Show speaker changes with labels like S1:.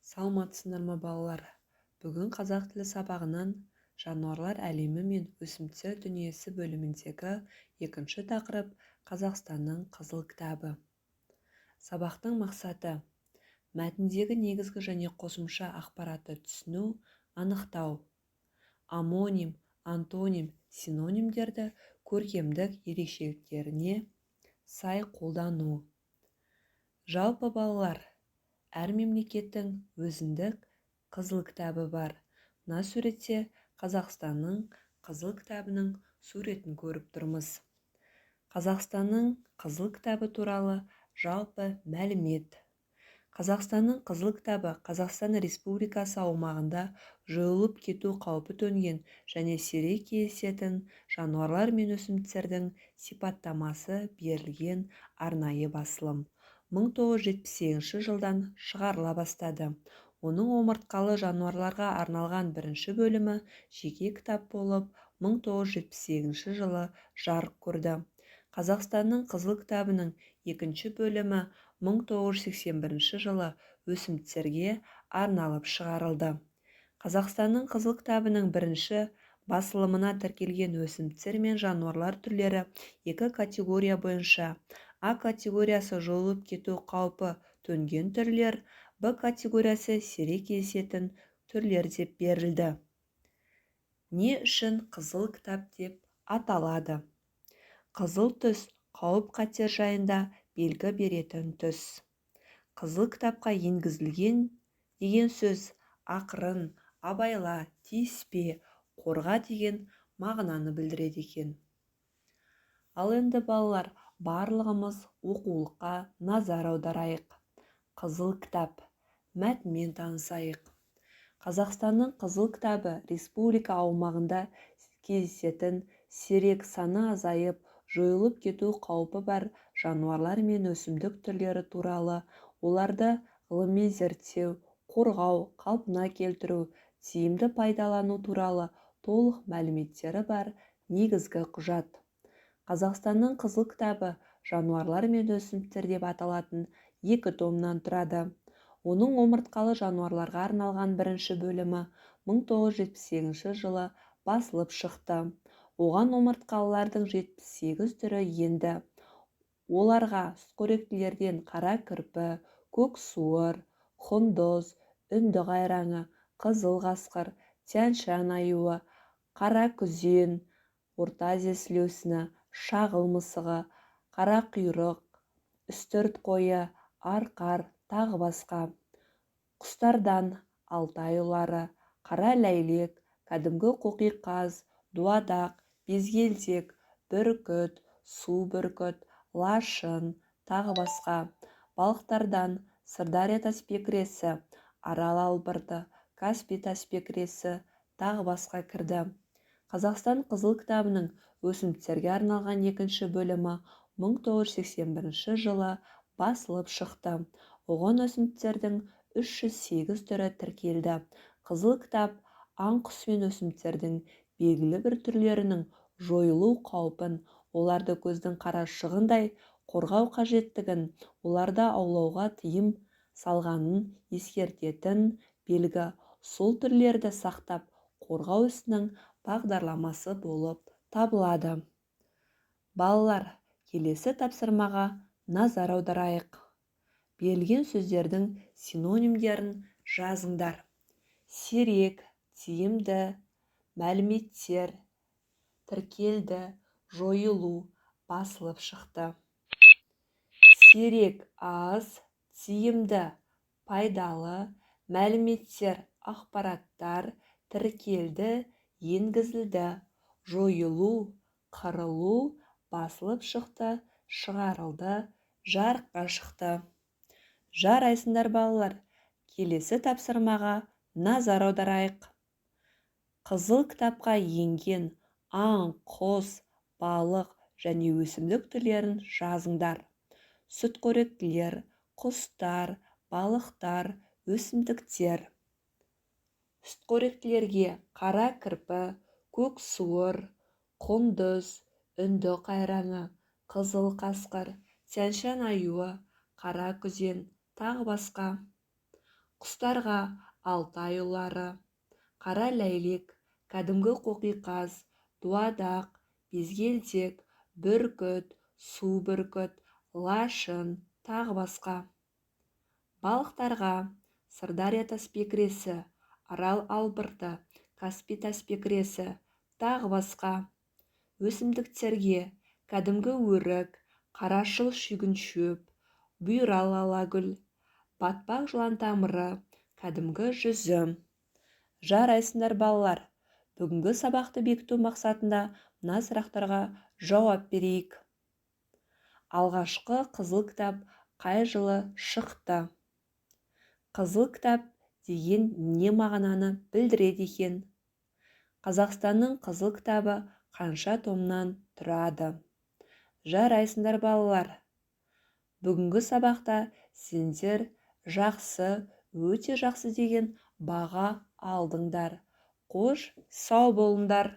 S1: Саламатсыздар ма, балалар! Бүгін қазақ тілі сабағынан «Жануарлар әлемі мен өсімдіктер дүниесі» бөліміндегі екінші тақырып: «Қазақстанның Қызыл кітабы». Сабақтың мақсаты: мәтіндегі негізгі және қосымша ақпаратты түсіну, анықтау, омоним, антоним, синонимдерді көркемдік ерекшеліктеріне сай қолдану. Жалпы, балалар, әр мемлекеттің өзіндік Қызыл кітабы бар. Мына суретте Қазақстанның Қызыл кітабының суретін көріп тұрмыз. Қазақстанның Қызыл кітабы туралы жалпы мәлімет. Қазақстанның Қызыл кітабы — Қазақстан Республикасы аумағында жойылып кету қаупі төнген және сирек кездесетін жануарлар мен өсімдіктердің сипаттамасы берілген арнайы басылым. 1978 жылдан шығарыла бастады. Оның омыртқалы жануарларға арналған бірінші бөлімі жеке кітап болып 1978 жылы жарық көрді. Қазақстанның Қызыл кітабының екінші бөлімі 1981 жылы өсімдіктерге арналып шығарылды. Қазақстанның Қызыл кітабының бірінші басылымына тіркелген өсімдіктер мен жануарлар түрлері екі категория бойынша: А категориясы — жойылып кету қаупі төнген түрлер, Б категориясы — сирек кездесетін түрлер деп берілді. Не үшін Қызыл кітап деп аталады? Қызыл түс — қауіп-қатер жайында белгі беретін түс. Қызыл кітапқа енгізілген деген сөз ақырын, абайла, тиіспе, қорға деген мағынаны білдіреді екен. Ал енді, балалар, барлығымыз оқулыққа назар аударайық. «Қызыл кітап» мәтінмен танысайық. Қазақстанның Қызыл кітабы — республика аумағында кездесетін сирек, саны азайып, жойылып кету қаупі бар жануарлар мен өсімдік түрлері туралы, оларды ғылыми зерттеу, қорғау, қалпына келтіру, тиімді пайдалану туралы толық мәліметтері бар негізгі құжат. Қазақстанның Қызыл кітабы «Жануарлар мен өсімдіктер» деп аталатын екі томнан тұрады. Оның омыртқалы жануарларға арналған бірінші бөлімі 1978 жылы басылып шықты. Оған омыртқалылардың 78 түрі енді. Оларға сүтқоректілерден қара кірпі, көк суыр, құндыз, үнді қайраңы, қызыл қасқыр, тянь-шань аюы, қара күзен, Орта Азия сілеусіні, шағыл мысығы, қарақұйрық, үстірт қойы, арқар, тағы басқа. Құстардан алтай ұлары, қара ләйлек, кәдімгі қоқиқаз, дуадақ, безгелдек, бүркіт, су бүркіт, лашын, тағы басқа. Балықтардан Сырдария тасбекіресі, Арал албырты, Каспий тасбекіресі, тағы басқа кірді. Қазақстан Қызыл кітабының өсімдіктерге арналған екінші бөлімі 1981 жылы басылып шықты. Оған өсімдіктердің 308 түрі тіркелді. Қызыл кітап аң-құс пен өсімдіктердің белгілі бір түрлерінің жойылу қаупін, оларды көздің қарашығындай қорғау қажеттігін, оларды аулауға тыйым салғанын ескертетін белгі, сол түрлерді сақтап, қорғау ісінің бағдарламасы болып табылады. Балалар, келесі тапсырмаға назар аударайық. Берілген сөздердің синонимдерін жазыңдар. Сирек, тиімді, мәліметтер, тіркелді, жойылу, басылып шықты. Сирек — аз, тиімді — пайдалы, мәліметтер — ақпараттар, тіркелді — енгізілді, жойылу — қырылу, басылып шықты — шығарылды, жарыққа шықты. Жарайсыңдар, балалар! Келесі тапсырмаға назар аударайық. Қызыл кітапқа енген аң, құс, балық және өсімдік түрлерін жазыңдар. Сүтқоректілер, құстар, балықтар, өсімдіктер. Сүтқоректілерге қара кірпі, көк суыр, құндыз, үнді қайраңы, қызыл қасқыр, тянь-шань аюы, қара күзен, тағы басқа. Құстарға алтай ұлары, қара ләйлек, кәдімгі қоқиқаз, дуадақ, безгелдек, бүркіт, су бүркіт, лашын, тағы басқа. Балықтарға Сырдария тасбекіресі, Арал албырты, Каспий тасбекіресі, тағы басқа. Өсімдіктерге кәдімгі өрік, қарашыл шүйгін-шөп, бұйра лалагүл, батпақ жылантамыры, кәдімгі жүзім. Жарайсыңдар, балалар! Бүгінгі сабақты бекіту мақсатында мына сұрақтарға жауап берейік. Алғашқы Қызыл кітап қай жылы шықты? Қызыл кітап деген не мағынаны білдіреді екен? Қазақстанның Қызыл кітабы қанша томнан тұрады? Жарайсыңдар, балалар! Бүгінгі сабақта сендер жақсы, өте жақсы деген баға алдыңдар. Қош, сау болыңдар!